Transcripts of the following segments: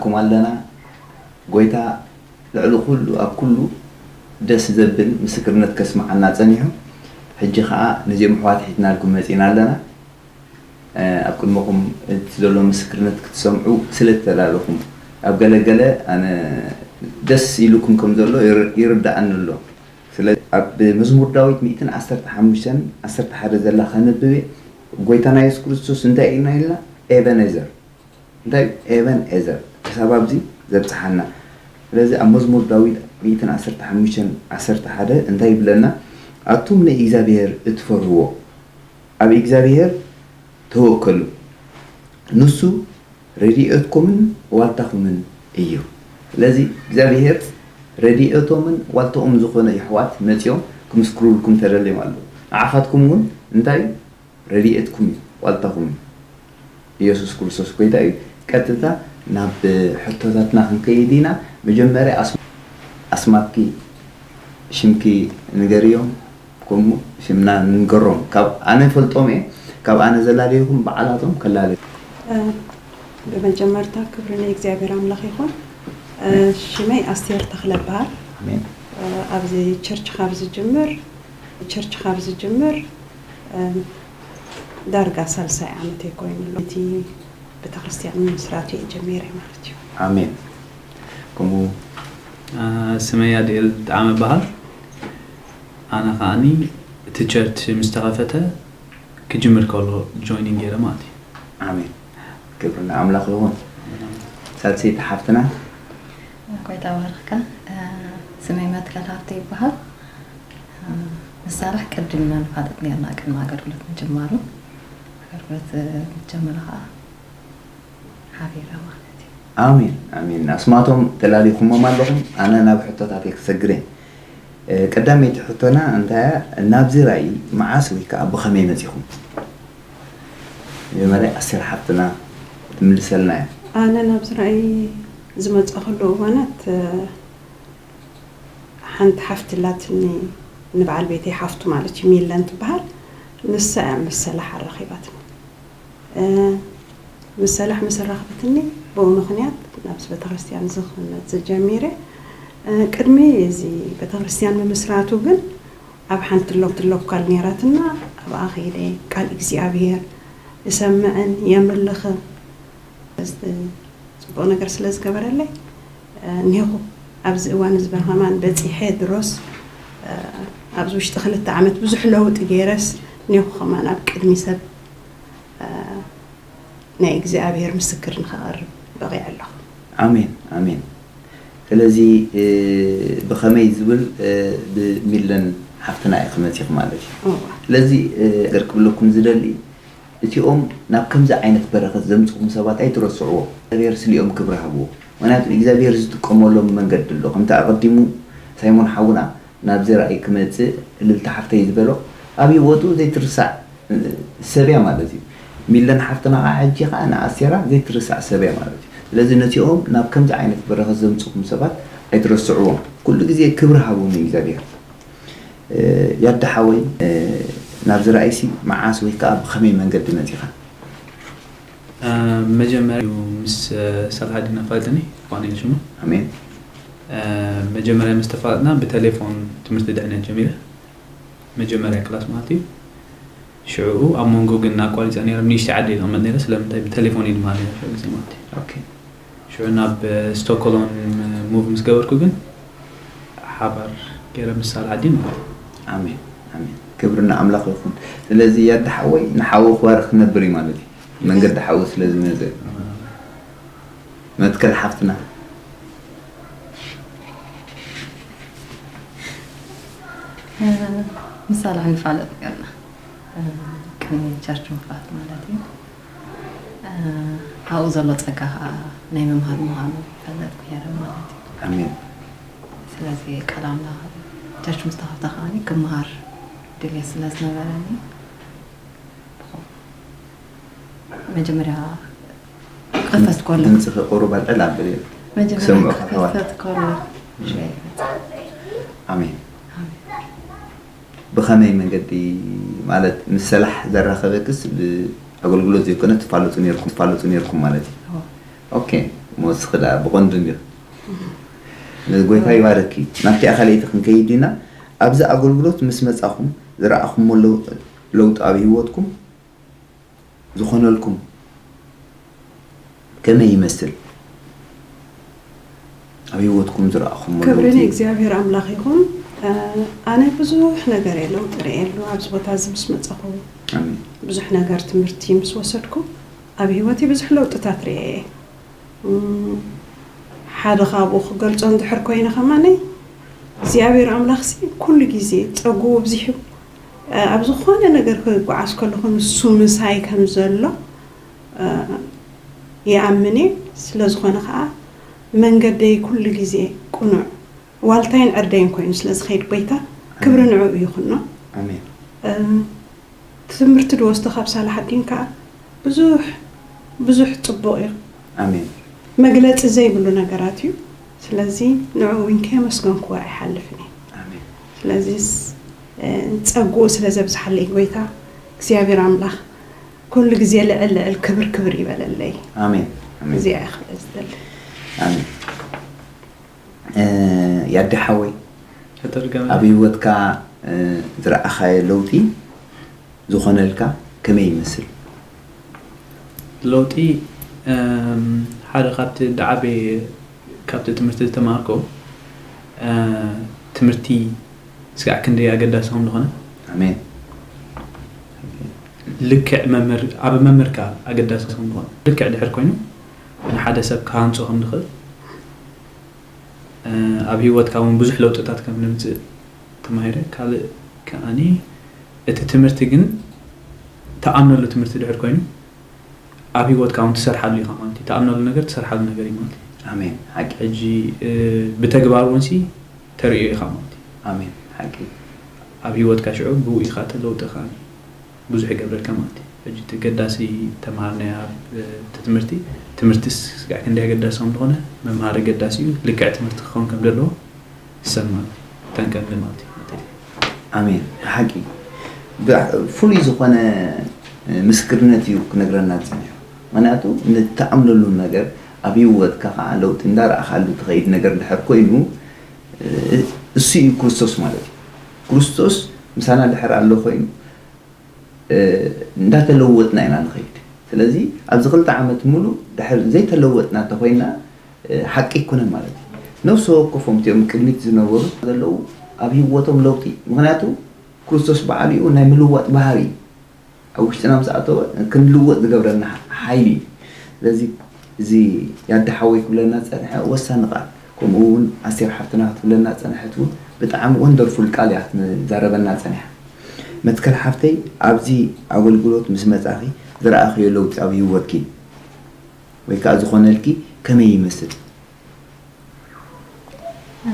ኩም ኣለና። ጎይታ ልዕሊ ኩሉ ኣብ ኩሉ ደስ ዘብል ምስክርነት ከስምዓና ጸኒሑ። ሕጂ ኸኣ ነዚኦም ኣሕዋት ሒዝናልኩም መጺና ኣለና። ኣብ ቅድመኹም እቲ ዘሎ ምስክርነት ክትሰምዑ ስለ ዝተዳለኹም፣ ኣብ ገለ ገለ ኣነ ደስ ኢሉኩም ከም ዘሎ ይር- ይርድኣኒ ኣሎ። ስለ ኣብ መዝሙር ዳዊት ሚእትን ዓሰርተ ሓሙሽተን ዓሰርተ ሓደ ዘላ ከንብብ እየ። ጎይታና የሱስ ክርስቶስ እንታይ ኢልና ኢልና? ኤበነዘር እንታይ ኤቨን ኤዘር ክሳብ ኣብዚ ዘብጽሓና። ስለዚ ኣብ መዝሙር ዳዊት ሚእትን ዓሰርተ ሓሙሽተን ዓሰርተ ሓደ እንታይ ይብለና? ኣቱም ንእግዚኣብሔር እትፈርህዎ ኣብ እግዚኣብሔር ተወከሉ፣ ንሱ ረድኤትኩምን ዋልታኹምን እዩ። ስለዚ እግዚኣብሔር ረድኤቶምን ዋልታኦም ዝኾነ የሕዋት መጺኦም ክምስክሩልኩም ተደልዮም ኣለዉ። ንዓኻትኩም እውን እንታይ ረድኤትኩም እዩ፣ ዋልታኹም እዩ። ኢየሱስ ክርስቶስ ጎይታ እዩ። ቀጥታ ናብ ሕቶታትና ክንከይድ ኢና። መጀመርያ ኣስ- ኣስማትኪ ሽምኪ ንገርዮም፣ ከምኡ ሽምና ንንገሮም። ካብ ኣነ ፈልጦም እየ፣ ካብ ኣነ ዘላለይኹም በዓላቶም ከላለዩ። ብመጀመርታ ክብሪ ንእግዚኣብሔር ኣምላኽ ይኹን። ሽመይ ኣስቴር ተኽለ እበሃል። ኣሜን። ኣብዚ ቸርች ካብ ዝጅምር ቸርች ካብ ዝጅምር ዳርጋ ሳልሳይ ዓመተይ ኮይኑ ኣሎ። እቲ ቤተክርስትያን ምስራቱ እየ ጀሚረ ማለት እዩ። ኣሜን። ከምኡ ስመይ ኣድኤል ጣዕመ እበሃል። ኣነ ከዓኒ እቲ ቸርች ምስ ተኸፈተ ክጅምር ከሎ ጆይኒንግ ገይረ ማለት እዩ። ኣሜን። ክብሪ ንኣምላኽ ይኹን። ሳልሰይቲ ሓፍትና ጎይታ ባርኽካ። ስመይ መትከል ሃብተ ይበሃል። ንሳራሕ ቅድም ኢና ንፋለጥ ነርና ቅድሚ ኣገልግሎት ምጅማሩ። ኣገልግሎት ምስ ጀመረ ከዓ ሓቢረ ማለት እዩ። ኣሜን ኣሜን። ኣስማቶም ተላሊኹሞም ኣለኹም። ኣነ ናብ ሕቶታተይ ክሰግር እየ። ቀዳመይቲ ሕቶና እንታይ እያ? ናብዚ ራእይ መዓስ ወይ ከዓ ብኸመይ መፂኹም? መጀመርያ ኣስቴር ሓፍትና ትምልሰልና እያ። ኣነ ናብዚ ራእይ ዝመፀኹሉ እዋናት ሓንቲ ሓፍቲ ኣላትኒ፣ ንበዓል ቤተይ ሓፍቱ ማለት እዩ፣ ሚለን ትበሃል። ንሳ እያ ምስ ሰላሕ ኣራኺባትኒ። ምስ ሰላሕ ምስ ኣራኸበትኒ ብኡ ምኽንያት ናብዚ ቤተክርስትያን እዚ ክመፅእ ጀሚረ። ቅድሚ እዚ ቤተክርስትያን ምምስራቱ ግን ኣብ ሓንቲ ሎካል ነይራትና፣ ኣብኣ ከይደ ቃል እግዚኣብሔር እሰምዕን የምልኽን። ጽቡቕ ነገር ስለ ዝገበረለይ እኒኹ ኣብዚ እዋን እዚ ከማን በጺሐ ድሮስ ኣብዚ ውሽጢ ክልተ ዓመት ብዙሕ ለውጢ ገይረስ እኒኹ ከማን ኣብ ቅድሚ ሰብ ናይ እግዚኣብሔር ምስክር ንኸቐርብ በቒዐ ኣለኹ። ኣሜን ኣሜን። ስለዚ ብኸመይ ዝብል ብሚለን ሓፍትና ኢኺ መፂኺ ማለት እዩ። ስለዚ ነገር ክብለኩም ዝደሊ እቲኦም ናብ ከምዚ ዓይነት በረኸት ዘምፅኹም ሰባት ኣይትረስዕዎ። እግዚኣብሔር ስሊኦም ክብሪ ሃብዎ። ምክንያቱ እግዚኣብሔር ዝጥቀመሎም መንገዲ ኣሎ። ከምቲ ኣቐዲሙ ሳይሞን ሓውና ናብዚ ራእይ ክመፅእ እልልታ ሓፍተይ ዝበሎ ኣብ ህይወቱ ዘይትርሳዕ ሰብ እያ ማለት እዩ። ሚለን ሓፍትና ከዓ ሕጂ ከዓ ንኣስቴራ ዘይትርሳዕ ሰብ እያ ማለት እዩ። ስለዚ ነቲኦም ናብ ከምዚ ዓይነት በረኸት ዘምፅኹም ሰባት ኣይትረስዕዎም። ኩሉ ግዜ ክብሪ ሃቡ ንእግዚኣብሔር። ያዳ ሓወይ ናብዚ ራእይሲ መዓስ ወይ ከዓ ብኸመይ መንገዲ መፂኻ? መጀመርያ ምስ ሰላሓዲን ኣፋልጥኒ ፋኑኤል ሽሙ። ኣሜን። መጀመርያ ምስ ተፋለጥና ብቴሌፎን ትምህርቲ ድሕነት ጀሚረ፣ መጀመርያ ክላስ ማለት እዩ። ሽዕኡ ኣብ መንጎ ግን ኣቋሪፀ ነይረ፣ ኣብ ንእሽተይ ዓዲ እየ ዝቕመጥ ነይረ፣ ስለምንታይ ብቴሌፎን እየ ዝመሃር ነይረ ሽዑ ግዜ ማለት እዩ። ኦኬ። ሽዑ ናብ ስቶክሆልም ሙቭ ምስ ገበርኩ ግን ሓባር ገይረ ምስ ሳልሓዲን ማለት እዩ። ኣሜን ኣሜን። ክብሪ ንኣምላኽ ይኹን። ስለዚ ያዳ ሓወይ ንሓወ ክባርኽ ክነብር እዩ ማለት እዩ። መንገዲ ሓዊ ስለ ዝመፀ መትከል ሓፍትና ምሳላ ንፋለጥ ጌርና ቅድሚ ቸርች ምኽፋት ማለት እዩ። ኣብኡ ዘሎ ፀጋ ከዓ ናይ ምምሃር ምዃኑ ፈለጥኩ ነይረ ማለት እዩ። ኣሜን። ስለዚ ቃል ኣምላኽ ቸርች ምስ ተኸፍተ ከዓኒ ክምሃር ድልየት ስለ ዝነበረኒ መጀመርያ ክኸፈት ከሎ ድምፅኺ ቁሩብ ኣልዕል ኣብል እዩ። መጀመርያ ክሰምዑ ከለዋ። ክኸፈት ከሎ ሽዑ ይመፅእ። ኣሜን። ኣሜን። ብኸመይ መንገዲ ማለት ምስ ሰላሕ ዘራኸበክስ ብኣገልግሎት ዘይኮነ ትፋለጡ ነርኩም ትፋለጡ ነርኩም ማለት እዩ። እዎ። ኦኬ። ወስኺ ደኣ ብቐንዱ እንዲኹ። ጎይታ ይባረኪ። ናብቲ ኣኻልይቲ ክንከይድ ኢና። ኣብዚ ኣገልግሎት ምስ መጻኹም ዝረኣኹሞ ለው-፣ ለውጢ ኣብ ህይወትኩም ዝኾነልኩም ከመይ ይመስል? ኣብ ህይወትኩም ዝረኣኹሞ ክብሪ ለውጢ? ንእግዚኣብሔር ኣምላኽ ይኹን። እ፣ ኣነ ብዙሕ ነገር እየ ለውጢ ርእየሉ ኣብዚ ቦታ እዚ ምስ መጻኹ። ኣሜን። ብዙሕ ነገር ትምህርቲ ምስ ወሰድኩ ኣብ ህይወተይ ብዙሕ ለውጥታት ርእየ እየ። እም፣ ሓደ ካብኡ ክገልጾ እንድሕር ኮይነ ከማነይ እግዚኣብሔር ኣምላኽሲ ኩሉ ግዜ ጸግኡ ኣብዚሑ፣ እ፣ ኣብ ዝኾነ ነገር ክጓዓዝ ከለኹ ንሱ ምሳይ ከም ዘሎ፣ እ፣ ይኣምን እየ። ስለ ዝኾነ ኸኣ መንገደይ ኩሉ ግዜ ቅኑዕ ዋልታይን ዕርደይን ኮይኑ ስለ ዝኸይድ ጎይታ ክብሪ ኣሜን። ንዕኡ ይኹኖ። ኣሜን። እ፣ ትምህርቲ ዝወስዶ ካብ ሳላሓዲን ከኣ ብዙሕ፣ ብዙሕ ጽቡቕ እዩ። ኣሜን። መግለጺ ዘይብሉ ነገራት እዩ። ስለዚ ንዕኡ እውን ከየመስገንክዎ ኣይሓልፍን እየ። ኣሜን። ስለዚስ፣ እ፣ ጸግኡ ስለ ዘብዝሓለይ ጎይታ እግዚኣብሔር ኣምላኽ ኩሉ ግዜ ልዕል ልዕል ክብር ክብር ይበለለይ። ኣሜን። ኣሜን። እዚኣ እየ ክብል ዝደሊ። ኣሜን። እ፣ ያዲ ሓወይ፣ ተተርገመ። ኣብ ህይወትካ፣ እ፣ ዝረኣኻዮ ለውጢ ዝኾነልካ ከመይ ይመስል? ለውጢ፣ እም፣ ሓደ ካብቲ ዝዓበየ፣ ካብቲ ትምህርቲ ዝተማሃርኩ፣ እ፣ ትምህርቲ ስጋዕ ክንደይ ኣገዳሲ ከም ዝኾነ። ኣሜን። ልክዕ መምህር፣ ኣብ መምህርካ ኣገዳሲ ከም ዝኾነ። ልክዕ ድሕር ኮይኑ ንሓደ ሰብ ክሃንጾ ከም ዝኽእል፣ እ፣ ኣብ ህይወትካ እውን ብዙሕ ለውጥታት ከም ንምጽእ ተማሂረ። ካልእ ከኣኒ እቲ ትምህርቲ ግን ትኣምነሉ ትምህርቲ ድሕር ኮይኑ ኣብ ህይወትካ እውን ትሰርሓሉ ኢኻ ማለት እዩ። ትኣምነሉ ነገር ትሰርሓሉ ነገር እዩ ማለት እዩ። ኣሜን። ሓቂ። ሕጂ፣ እ፣ ብተግባር እውን ሲ ተርእዮ ኢኻ ማለት እዩ። ኣሜን። ሓቂ። ኣብ ህይወትካ ሽዑ ብኡ ኢኻ እቲ ለውጢ ከኣ ብዙሕ ይገብረልካ ማለት እዩ። ሕጂ እቲ ገዳሲ ተምሃርናዮ ኣብ፣ እ፣ እቲ ትምህርቲ፣ ትምህርትስ ስጋዕ ክንደይ ኣገዳሲ ከም ዝኾነ መምሃሪ ገዳሲ እዩ። ልክዕ ትምህርቲ ክኸውን ከም ዘለዎ ይሰማዕ፣ ጠንቀን ማለት እዩ። ኣሜን። ሓቂ። ብዓ-፣ ፍሉይ ዝኾነ ምስክርነት እዩ ክነግረና ዝጸንሐ። ምኽንያቱ ንትኣምነሉ ነገር ኣብ ህይወትካ ከዓ ለውጢ እንዳረኣኻሉ ትኸይድ ነገር ድሕር ኮይኑ፣ እ-፣ እሱ እዩ ክርስቶስ ማለት እዩ። ክርስቶስ ምሳና ድሕር ኣሎ ኮይኑ፣ እ፣ እንዳተለወጥና ኢና ንኸይድ። ስለዚ ኣብዚ ክልተ ዓመት ሙሉ ድሕር ዘይተለወጥና እንተኾይና፣ እ፣ ሓቂ ኣይኮነን ማለት እዩ። ነፍሲ ወከፎም እቲኦም ቅድሚት ዝነበሩ ዘለዉ ኣብ ህይወቶም ለውጢ፣ ምኽንያቱ ክርስቶስ በዓሊኡ ናይ ምልዋጥ ባህሪ እዩ። ኣብ ውሽጥና ምስ ኣተወ ክንልወጥ ዝገብረና ሓይሊ እዩ። ስለዚ እዚ ያዲ ሓወይ ክብለና ዝጸንሐ ወሳኒ ቃል፣ ከምኡ እውን ኣስቴር ሓፍትና ክትብለና ዝጸንሐት እውን ብጣዕሚ ወንደርፉል ቃል እያ ክትዛረበና ጸኒሓ። መትከል ሓፍተይ፣ ኣብዚ ኣገልግሎት ምስ መጻኺ ዝረኣኽዮ ለውጢ ኣብ ህይወትኪ ወይ ከኣ ዝኾነልኪ ከመይ ይመስል? እ፣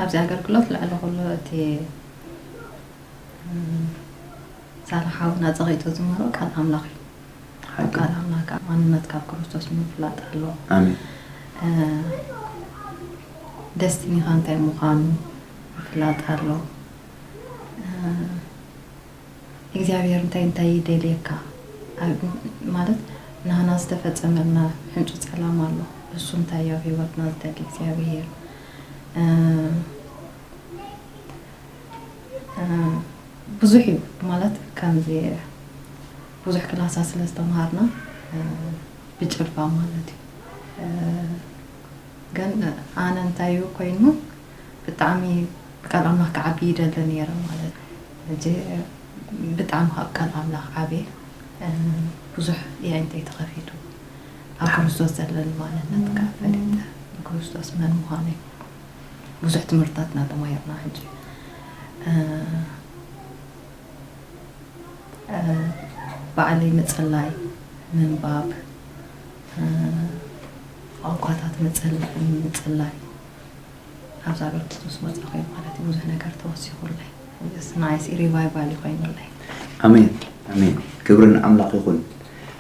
ኣብዚ ኣገልግሎት ልዕሊ ኩሉ እቲ፣ እ፣ ሳላ ሓውና ጸቒጡ ዝምህሮ ቃል ኣምላኽ እዩ። ሓቂ። ቃል ኣምላኽ ከዓ ማንነትካ ኣብ ክርስቶስ ምፍላጥ ኣሎ። ኣሜን። እ፣ ደስቲኒኻ እንታይ ምዃኑ ምፍላጥ ኣሎ። እ፣ እግዚኣብሔር እንታይ እንታይ ይደልየካ? ኣብ-፣ ማለት ናህና ዝተፈጸመልና ሕንጹ ጸላም ኣሎ። እሱ እንታይ ኣብ ህይወትና ዝደሊ እግዚኣብሔር? እ፣ እ፣ ብዙሕ እዩ። ማለት ከምዚ ብዙሕ ክላሳት ስለ ዝተምሃርና፣ እ፣ ብጭልፋ ማለት እዩ። እ፣ ግን ኣነ እንታይ እዩ ኮይኑ፣ ብጣዕሚ ቃል ኣምላኽ ክዓቢ ይደሊ ነይረ ማለት እዩ። ሕጂ ብጣዕሚ ካብ ቃል ኣምላኽ ዓብየ፣ እ፣ ብዙሕ የዒንተይ ተኸፊቱ። ኣብ ክርስቶስ ዘለኒ ማንነት ከዓ ፈሊጠ፣ ንክርስቶስ መን ምዃነይ ብዙሕ ትምህርትታት እናተማሂርና ሕጂ፣ እ፣ እ፣ ባዕለይ ምጽላይ፣ ምንባብ፣ እ፣ ቋንቋታት ምጽል-፣ ምጽላይ፣ ኣብዚ ኣገልግሎት ምስ መጻኹ እዩ ማለት እዩ ብዙሕ ነገር ተወሲኹለይ። ንዓይሲ ሪቫይቫል እዩ ኮይኑለይ። ኣሜን፣ ኣሜን። ክብሪ ንኣምላኽ ይኹን።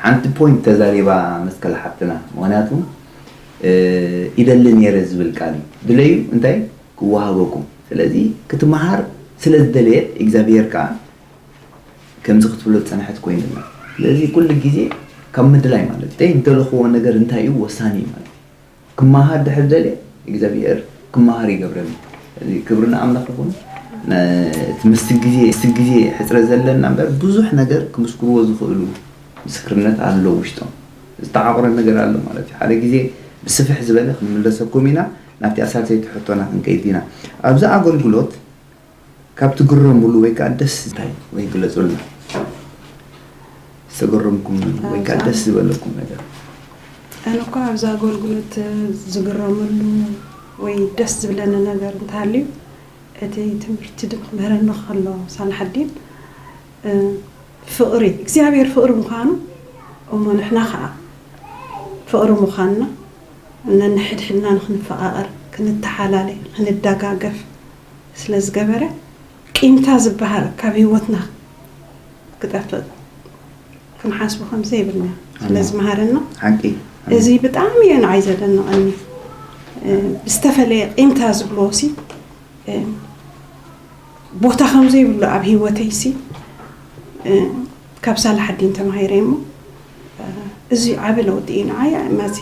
ሓንቲ ፖይንት ተዛሪባ መስቀል ሓብትና፣ ምኽንያቱ፣ እ፣ ይደሊ ነይረ ዝብል ቃል እዩ። ድለዩ እንታይ? ክወሃበኩም። ስለዚ ክትመሃር ስለ ዝደለየት እግዚኣብሔር ከኣ ከምዚ ክትብሎ ዝጸንሐት ኮይኑላ። ስለዚ ኩሉ ግዜ ካብ ምድላይ ማለት እዩ። እንታይ ንተልእኽዎ ነገር እንታይ እዩ ወሳኒ እዩ ማለት እዩ። ክመሃር ድሕር ደልየ እግዚኣብሔር ክመሃር ይገብረኒ። እዚ ክብሪ ንኣምላኽ ይኹን። እቲ ምስቲ ግዜ ምስቲ ግዜ ሕፅረት ዘለና እምበር ብዙሕ ነገር ክምስክርዎ ዝኽእሉ ምስክርነት ኣሎ ውሽጦም። ዝተዓቑረ ነገር ኣሎ ማለት እዩ። ሓደ ግዜ ብስፍሕ ዝበለ ክንምለሰኩም ኢና፣ ናብቲ ኣሳልሰይቲ ሕቶና ክንከይድ ኢና። ኣብዚ ኣገልግሎት ካብ ትግረምሉ ወይ ከዓ ደስ እንታይ ወይ ግለጹልና ዝተገረምኩም ወይ ከዓ ደስ ዝበለኩም ነገር። ኣነ እኳ ኣብዚ ኣገልግሎት ዝግረመሉ ወይ ደስ ዝብለኒ ነገር እንተሃልዩ እቲ ትምህርቲ ድም ክምህረኒ ከሎ ሳልሓዲን ፍቕሪ እግዚኣብሔር ፍቕሪ ምዃኑ እሞ ንሕና ከዓ ፍቕሪ ምዃንና ነንሕድሕድና ንክንፈቓቐር ክንተሓላለ ክንደጋገፍ ስለ ዝገበረ ቂምታ ዝበሃል ካብ ህይወትና ክጠፍእ ክንሓስቡ ከም ዘይብልና ስለ ዝመሃረና ሓቂ እዚ ብጣዕሚ እዩ ንዓይ ዘደንቐኒ። ብዝተፈለየ ቂምታ ዝብልዎ ሲ ቦታ ከም ዘይብሉ ኣብ ህይወተይ ሲ ካብ ሳላሓዲን ተማሂረ እሞ እዚ ዓቢ ለውጢ እዩ ንዓይ። ማሲ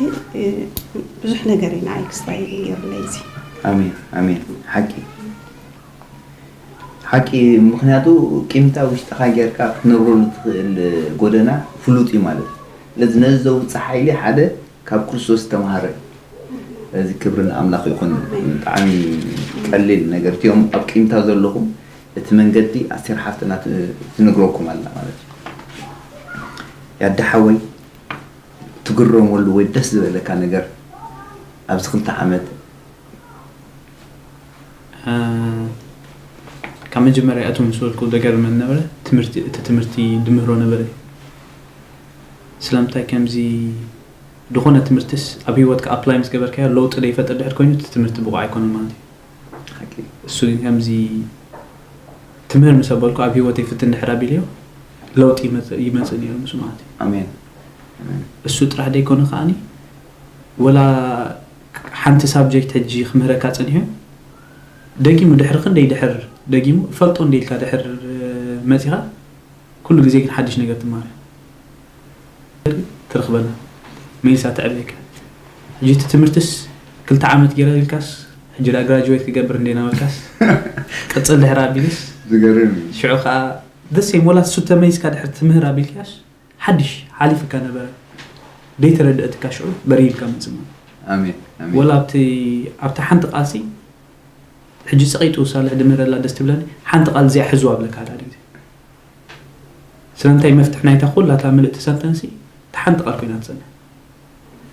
ብዙሕ ነገር እዩ ንዓይ ክስታይ ገይሩለይ እዚ። ኣሜን ኣሜን። ሓቂ ሓቂ። ምኽንያቱ ቂምታ ውሽጥኻ ጌርካ ክትነብረሉ ትኽእል ጎደና ፍሉጥ እዩ ማለት እዩ። ስለዚ ነዚ ዘውፅእ ሓይሊ ሓደ ካብ ክርስቶስ ዝተምሃረ እዩ። እዚ ክብሪ ንኣምላኽ ይኹን። ብጣዕሚ ቀሊል ነገር እቲኦም ኣብ ቂምታ ዘለኹም እቲ መንገዲ ኣስቴር ሓፍትና ትነግረኩም ኣላ ማለት እዩ። ያዳ ሓወይ ትግረመሉ ወይ ደስ ዝበለካ ነገር ኣብዚ ክልተ ዓመት ካብ መጀመርያ እቱ ምስ በልኩ ደገርመን ነበረ ትምህርቲ እቲ ትምህርቲ ድምህሮ ነበረ ስለምንታይ ከምዚ ዝኾነ ትምህርትስ ኣብ ህይወትካ ኣፕላይ ምስ ገበርካዮ ለውጢ ደይፈጥር ድሕር ኮይኑ እቲ ትምህርቲ ብቑዕ ኣይኮነን ማለት እዩ እሱ ግን ከምዚ ትምህር ምስ ኣበልኩ ኣብ ህይወተይ ፍትን ድሕር ኣቢልዮ ለውጢ ይመፅእ ነይሩ ምስ ማለት እዩ ኣሜን እሱ ጥራሕ ደይኮነ ከዓኒ ወላ ሓንቲ ሳብጀክት ሕጂ ክምህረካ ፀኒሑ ደጊሙ ድሕሪ ክንደይ ድሕር ደጊሙ ፈልጦ እንደ ኢልካ ድሕር መፂኻ ኩሉ ግዜ ግን ሓድሽ ነገር ትማሃር ትረኽበና መሊሳ ተዕብየካ ሕጂ እቲ ትምህርትስ ክልተ ዓመት ገይረ ኢልካስ ሕጂ ዳ ግራጅዌት ክገብር እንደ ናበልካስ ቅፅል ድሕር ኣቢልስ ዝገርም እዩ ሽዑ ከዓ ደስ ወላ እሱ ተመሊስካ ድሕር ትምህር ኣቢልካስ ሓድሽ ሓሊፍካ ነበረ ደይተረድአትካ ሽዑ በሪሂልካ ምፅእ ማለት ኣሜን ኣሜን ወላ ኣብቲ ኣብቲ ሓንቲ ቃልሲ ሕጂ ፀቂጡ ሳልሕ ድምህረላ ደስ ትብለኒ ሓንቲ ቃል እዚኣ ሕዝዋ ኣብለካ ሓደ ግዜ ስለምንታይ መፍትሕ ናይታ ኩላታ ምልእቲ ሰንተንሲ እታ ሓንቲ ቃል ኮይና ትፀንሕ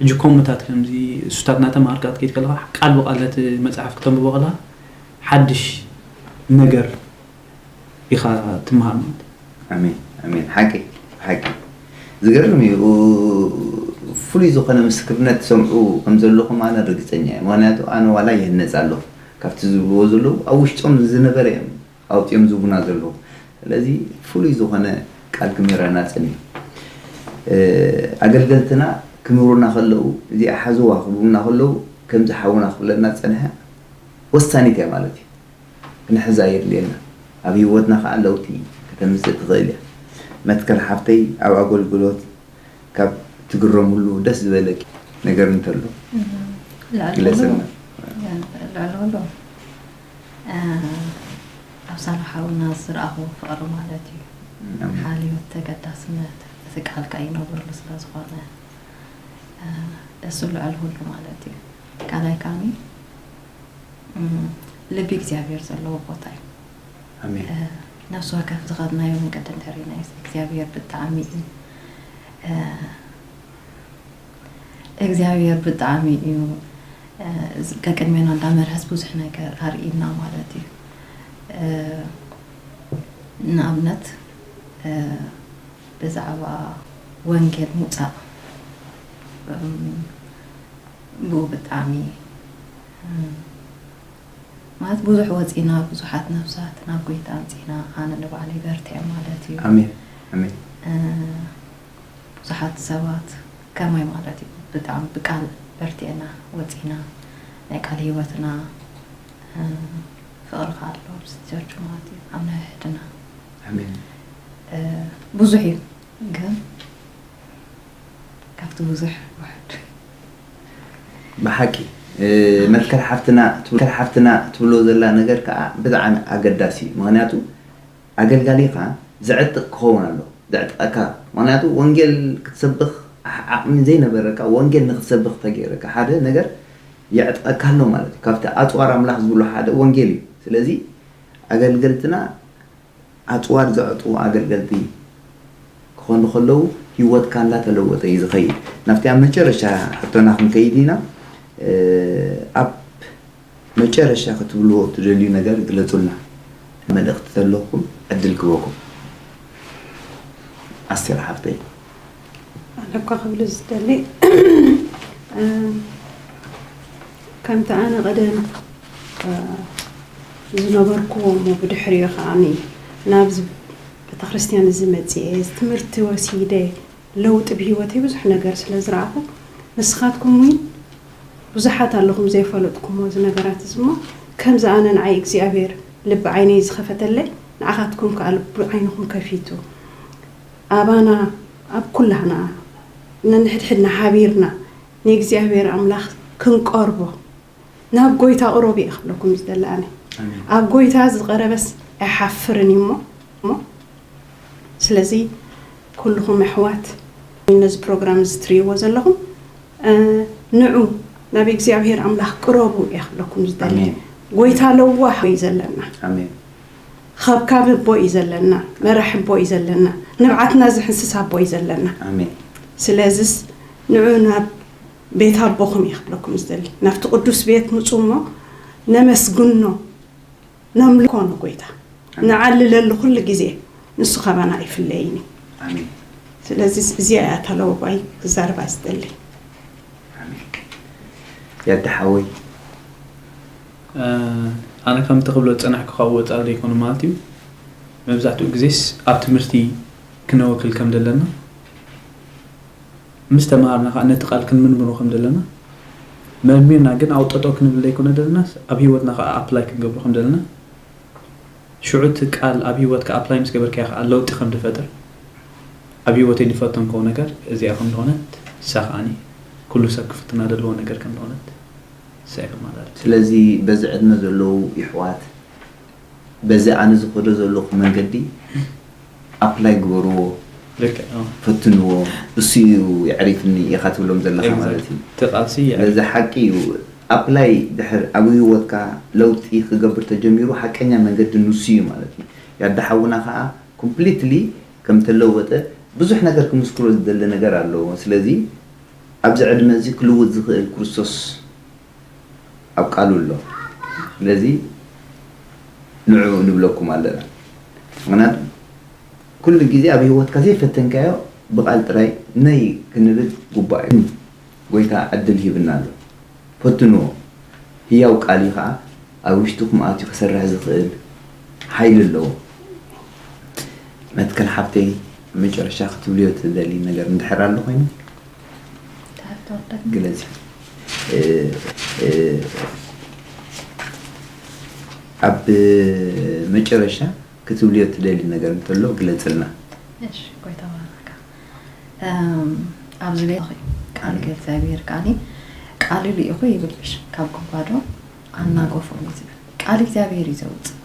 ሕጂ ኮምታት ከምዚ እሱታት ናተማሃርካ ክትከይድ ከለካ ቃል ብቃል ነቲ መፅሓፍ ክተንብቦ ከለካ ሓድሽ ነገር ኢኻ ትመሃር ማለት እዩ። ኣሜን ኣሜን ሓቂ ሓቂ ዝገርም እዩ ፍሉይ ዝኾነ ምስክርነት ትሰምዑ ከም ዘለኹም ኣነ ርግፀኛ እየ ምክንያቱ ኣነ ዋላ ይህነፅ ኣለኹ ካብቲ ዝብልዎ ዘለዉ ኣብ ውሽጦም ዝነበረ እዮም ኣውፂኦም ዝቡና ዘለዉ ስለዚ ፍሉይ ዝኾነ ቃል ክምህረና ፀኒሑ ኣገልገልትና ክምህሩና ከለዉ እዚኣ ሓዝዋ ክብሉና ከለዉ ከምዚ ሓውና ክብለና ዝፀንሐ ወሳኒት እያ ማለት እዩ ክንሕዛ የድልየና ኣብ ህይወትና ከዓ ለውጢ ከተምፅእ ትኽእል እያ መትከል ሓፍተይ ኣብ ኣገልግሎት ካብ ትግረምሉ ደስ ዝበለኪ ነገር እንተሎ ግለፀልና ልዕሊ ኩሉ ኣብ ሳልሕ ሓውና ዝረኣኹዎ ፍቕሪ ማለት እዩ ሓልዮት ተገዳስነት እቲ ቃልካ ይነብረሉ ስለ ዝኾነ እሱ ልዕሊ ኩሉ ማለት እዩ ካልኣይ ከዓኒ ልቢ እግዚኣብሔር ዘለዎ ቦታ እዩ ኣሜን ነፍሲ ወከፍ ዝኸድናዮ መንገዲ እንድሕር ናይ እግዚኣብሔር ብጣዕሚ እዩ እግዚኣብሔር ብጣዕሚ እዩ ቀቅድሜና እንዳመርሀስ ብዙሕ ነገር ኣርእና ማለት እዩ ንኣብነት ብዛዕባ ወንጌል ምውፃእ ብኡ ብጣዕሚ ማለት ብዙሕ ወፂና ብዙሓት ነብሳት ናብ ጎይታ ኣምፂና ኣነ ንባዕለይ በርትዐ ማለት እዩ ኣሜን ኣሜን ብዙሓት ሰባት ከማይ ማለት እዩ ብጣዕሚ ብቃል በርቲዕና ወፂና ናይ ቃል ህይወትና ፍቕሪ ከዓ ኣሎ ኣብዚ ቸርች ማለት እዩ ኣብ ናይ ሕድና ኣሜን ብዙሕ እዩ ግን ካብቲ ብዙሕ ውሕድ ብሓቂ መትከል ሓፍትና ትብሎ ዘላ ነገር ከዓ ብጣዕሚ ኣገዳሲ እዩ። ምክንያቱ ኣገልጋሊኻ ዘዕጥቕ ክኸውን ኣሎ። ዘዕጥቐካ፣ ምክንያቱ ወንጌል ክትሰብኽ ዓቕሚ ዘይነበረካ፣ ወንጌል ንክትሰብኽ ተገይረካ ሓደ ነገር የዕጥቐካ ኣሎ ማለት እዩ። ካብቲ ኣፅዋር ኣምላኽ ዝብሎ ሓደ ወንጌል እዩ። ስለዚ ኣገልገልትና ኣፅዋር ዘዕጥቑ ኣገልገልቲ ክኾኑ ከለዉ ህይወትካ እንዳተለወጠ እዩ ዝኸይድ። ናብቲ ኣብ መጨረሻ ሕቶና ክንከይድ ኢና። ኣብ መጨረሻ ክትብልዎ ትደልዩ ነገር ግለፁልና። መልእኽቲ ዘለኩም ዕድል ክበኩም። ኣስቴር ሓፍተይ። ኣነ እኳ ክብል ዝደሊ ከምቲ ኣነ ቀደም ዝነበርኩዎ እሞ ብድሕሪኡ ከዓኒ ናብዚ ቤተክርስትያን እዚ መፅኤ ትምህርቲ ወሲደ ለውጢ ብህይወተይ ብዙሕ ነገር ስለ ዝረኣኹ ንስኻትኩም እውን ብዙሓት ኣለኹም ዘይፈለጥኩሞ እዚ ነገራት እዚ እሞ ከምዚ ኣነ ንዓይ እግዚኣብሔር ልቢ ዓይነይ ዝኸፈተለይ ንዓኻትኩም ከዓ ልቢ ዓይንኹም ከፊቱ ኣባና ኣብ ኩላህና ነንሕድሕድና ሓቢርና ንእግዚኣብሔር ኣምላኽ ክንቀርቦ ናብ ጎይታ ቅረቡ እየ ክብለኩም ዝደሊ ኣነ። ኣብ ጎይታ ዝቀረበስ ኣይሓፍርን እዩ እሞ እሞ ስለዚ ኩልኹም ኣሕዋት ነዚ ፕሮግራም እዚ ትርእይዎ ዘለኹም ንዑ ናብ እግዚኣብሔር ኣምላኽ ቅረቡ እየ ክብለኩም ዝደሊ። ጎይታ ለዋህ እዩ ዘለና። ከብካቢ ኣቦ እዩ ዘለና፣ መራሒ ኣቦ እዩ ዘለና፣ ንብዓትና ዝሕንስስ ኣቦ እዩ ዘለና። ኣሜን። ስለዝስ ንዑ ናብ ቤት ኣቦኹም እየ ክብለኩም ዝደሊ። ናብቲ ቅዱስ ቤት ምጹ እሞ ነመስግኖ፣ ነምልኮ ንጎይታ፣ ኣሜን። ንዓልለሉ ኩሉ ግዜ፣ ንሱ ካባና ኣይፍለይን እዩ። ኣሜን። ስለዚ እዚኣ እያ እታ ለወባይ ክዛረባ ዝደሊ። ኣሜን። ያዳ ሓወይ ኣነ ከምቲ ክብሎ ዝጸናሕኩ ካብ ወጻኢ ዘይኮነ ማለት እዩ። መብዛሕትኡ ግዜስ ኣብ ትምህርቲ ክነወክል ከም ዘለና ምስ ተማሃርና ከዓ ነቲ ቃል ክንምንምኖ ከም ዘለና መርሚርና ግን ኣውጠጦ ክንብል ዘይኮነ ዘለና ኣብ ህይወትና ከዓ ኣፕላይ ክንገብሮ ከም ዘለና ሽዑ እቲ ቃል ኣብ ህይወትካ ኣፕላይ ምስ ገበርካዮ ከዓ ለውጢ ከም ዝፈጥር ኣብ ህይወተይ ዝፈተንኮ ነገር እዚኣ ከም ዝኾነት ንሳ ከዓኒ ኩሉ ሰብ ክፍትና ዘለዎ ነገር ከም ዝኾነት ንሳ እየ ከመሓላልፍ። ስለዚ በዚ ዕድመ ዘለዉ ይሕዋት በዚ ኣነ ዝኸዶ ዘለኹ መንገዲ ኣፕላይ ግበርዎ፣ ልክዕ። ፈትንዎ፣ እሱ እዩ የዕሪፍኒ ኢኻ ትብሎም ዘለኻ ማለት እዩ። እቲ ቃልሲ የዕርፍ። ስለዚ ሓቂ እዩ። ኣፕላይ ድሕር ኣብ ህይወትካ ለውጢ ክገብር ተጀሚሩ ሓቀኛ መንገዲ ንሱ እዩ ማለት እዩ። ያዳ ሓውና ከዓ ኮምፕሊትሊ ከም ተለወጠ ብዙሕ ነገር ክምስክሮ ዝደሊ ነገር ኣለዎ። ስለዚ ኣብዚ ዕድመ እዚ ክልውጥ ዝኽእል ክርስቶስ ኣብ ቃሉ ኣሎ። ስለዚ ንዑ ንብለኩም ኣለና። ምክንያቱ ኩሉ ግዜ ኣብ ህይወትካ ዘይፈተንካዮ ብቃል ጥራይ ነይ ክንብል ግቡእ እዩ። ጎይታ ዕድል ሂብና ኣሎ። ፈትንዎ። ህያው ቃል እዩ ከዓ ኣብ ውሽጥኹም ኣትዩ ክሰርሕ ዝኽእል ሓይሊ ኣለዎ። መትከል ሓብተይ መጨረሻ ክትብልዮ ትደሊ ነገር እንድሕር ኣሎ ኮይኑ ግለፂ። ኣብ መጨረሻ ክትብልዮ ትደሊ ነገር እንተሎ ግለፅልና። እሺ ጎይታ ባረካ። ኣብዚ ቤት ቃል እግዚኣብሔር ቃል ቃል ልኢኹ ይብልሽ ካብ ጉባዶ ኣናገፎም እዩ ዝብል ቃል እግዚኣብሔር እዩ ዘውፅእ።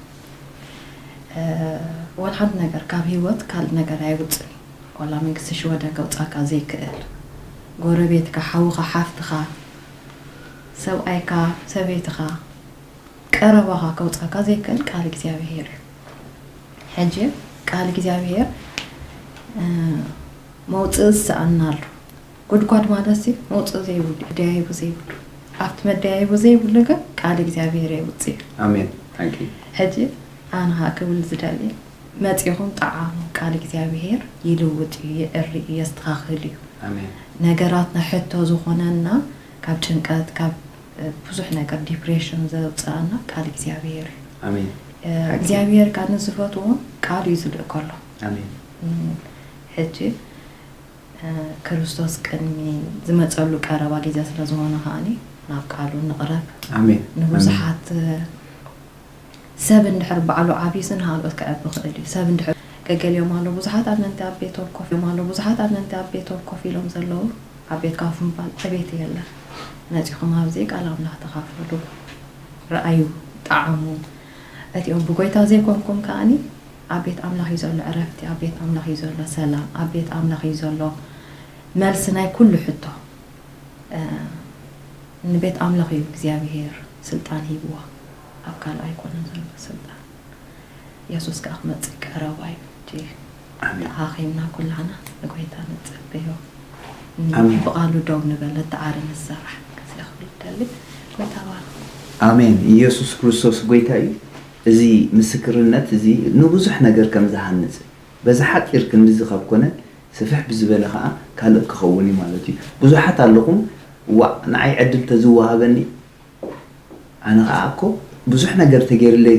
ወላ ሓንቲ ነገር ካብ ህይወት ካልእ ነገር ኣይውፅን እዩ። ዋላ መንግስቲ ሽወደን ከውፃካ ዘይክእል ጎረቤትካ፣ ሓውኻ፣ ሓፍትኻ፣ ሰብኣይካ፣ ሰበይትኻ፣ ቀረባኻ ከውፃካ ዘይክእል ቃል እግዚኣብሔር እዩ። ሕጂ ቃል እግዚኣብሔር መውፅኢ ዝሰኣናሉ ጉድጓድ ማለት ሲ መውፅኢ ዘይብሉ ደያይቡ ዘይብሉ ኣብቲ መደያይቡ ዘይብሉ ግን ቃል እግዚኣብሔር የውፅእ እዩ። ኣሜን። ሓቂ። ሕጂ ኣነ ከዓ ክብል ዝደሊ መፂኹም ጠዓሙ ቃል እግዚኣብሔር ይልውጥ እዩ፣ የዕሪ እዩ፣ የስተኻኽል እዩ። ኣሜን። ነገራትና ሕቶ ዝኾነና ካብ ጭንቀት ካብ ብዙሕ ነገር ዲፕሬሽን ዘውፅኣና ቃል እግዚኣብሔር እዩ። ኣሜን። እግዚኣብሔር ከዓ ንዝፈትዎ ቃል እዩ ዝልእከሎ። ኣሜን። ሕጂ ክርስቶስ ቅድሚ ዝመፀሉ ቀረባ ግዜ ስለዝኾነ ከዓኒ ናብ ቃሉ ንቕረብ። ኣሜን። ንብዙሓት ሰብ እንድሕር ባዕሉ ዓብዩስ ንሃልኦት ክዕቢ ይኽእል እዩ። ሰብ እንድሕር ገገሊኦም ኣለዉ ብዙሓት ኣመንቲ ኣብ ቤቶም ኮፍ ኢሎም ኣለዉ ብዙሓት ኣመንቲ ኣብ ቤቶም ኮፍ ኢሎም ዘለዉ ኣብ ቤት ካፍ ምባል ዕቤት የለን። መጺኹም ኣብዚ ቃል ኣምላኽ ተኻፈሉ፣ ረኣዩ፣ ጣዕሙ። እቲኦም ብጎይታ ዘይኮንኩም ከኣኒ ኣብ ቤት ኣምላኽ እዩ ዘሎ ዕረፍቲ፣ ኣብ ቤት ኣምላኽ እዩ ዘሎ ሰላም፣ ኣብ ቤት ኣምላኽ እዩ ዘሎ መልሲ ናይ ኩሉ ሕቶ። ንቤት ኣምላኽ እዩ እግዚኣብሔር ስልጣን ሂብዋ። ኣብ ካልእ ኣይኮነን ዘሎ ስልጣን። የሱስ ከኣ ክመጽእ ቀረባ እዩ። ተኣኻኺብና ኩላና ንጎይታ ንጸበዮ። ብቓሉ ደው ንበል፣ ንተዓረ፣ ንሰራሕ። ከዚኣ ክብል ደሊ። ጎይታ ባርኽ። ኣሜን። ኢየሱስ ክርስቶስ ጎይታ እዩ። እዚ ምስክርነት እዚ ንብዙሕ ነገር ከም ዝሃንጽ፣ በዚ ሓጺር ክንድዚ ካብ ኮነ፣ ስፍሕ ብዝበለ ከኣ ካልእ ክኸውን እዩ ማለት እዩ። ብዙሓት ኣለኹም፣ "ዋእ፣ ንዓይ ዕድል ተዝወሃበኒ፣ ኣነ ከኣ እኮ ብዙሕ ነገር ተገይርለይ"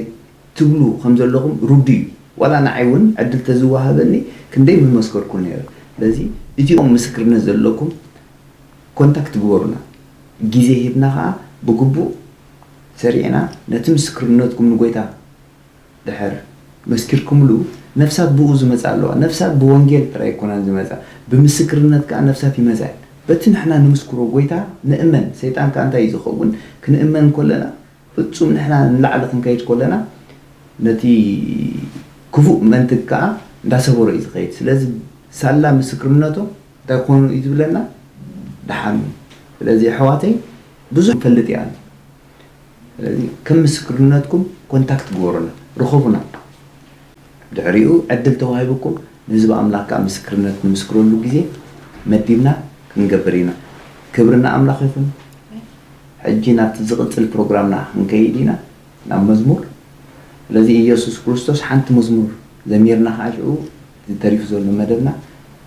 ትብሉ ከም ዘለኹም ርዱእ እዩ። ዋላ ንዓይ እውን ዕድል ተዝወሃበኒ ክንደይ ምመስከርኩ ነይረ። ስለዚ እቲኦም ምስክርነት ዘለኩም ኮንታክት ግበሩና። ግዜ ሂብና ከኣ ብግቡእ ሰሪዕና ነቲ ምስክርነትኩም ንጎይታ ድሕር መስኪርኩምሉ፣ ነፍሳት ብኡ ዝመጻ ኣለዋ። ነፍሳት ብወንጌል ጥራይ ኣይኮናን ዝመጻ፣ ብምስክርነት ከኣ ነፍሳት ይመጻ እየን። በቲ ንሕና ንምስክሮ ጎይታ ንእመን። ሰይጣን ከኣ እንታይ እዩ ዝኸውን? ክንእመን ከለና፣ ፍጹም ንሕና ንላዕሊ ክንከይድ ከለና፣ ነቲ ክፉእ መንትግ ከኣ እንዳሰበሮ እዩ ዝኸይድ። ስለዚ ሳላ ምስክርነቱ እንታይ ኮኑ እዩ ዝብለና? ደሓኑ። ስለዚ ኣሕዋተይ፣ ብዙሕ ንፈልጥ ኢና። ስለዚ ከም ምስክርነትኩም ኮንታክት ግበሩና፣ ርኸቡና። ድሕሪኡ ዕድል ተዋሂቡኩም ንህዝቢ ኣምላኽ ከኣ ምስክርነት ንምስክረሉ ግዜ መዲብና ክንገብር ኢና። ክብሪ ንኣምላኽ ይኹን። ሕጂ ናብቲ ዝቕጽል ፕሮግራምና ክንከይድ ኢና፣ ናብ መዝሙር። ስለዚ ኢየሱስ ክርስቶስ ሓንቲ መዝሙር ዘሚርና ከኣ ሽዑ እቲ ተሪፉ ዘሎ መደብና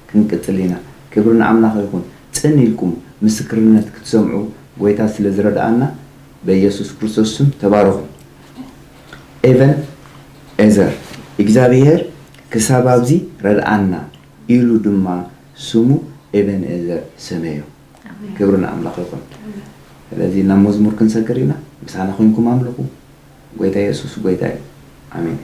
ክንቅጽል ኢና። ክብሪ ንኣምላኽ ይኹን። ጽን ኢልኩም ምስክርነት ክትሰምዑ ጎይታ ስለ ዝረድኣና በኢየሱስ ክርስቶስ ስም ተባረኹ። ኤቨን ኤዘር፣ እግዚኣብሔር ክሳብ ኣብዚ ረድኣና ኢሉ ድማ ስሙ ኤቨን ኤዘር ሰመዮ። ኣሜን። ክብሪ ንኣምላኽ ይኹን። ኣሜን። ስለዚ ናብ መዝሙር ክንሰግር ኢና። ምሳና ኮይንኩም ኣምልኹ። ጎይታ የሱስ ጎይታ እዩ። ኣሜን።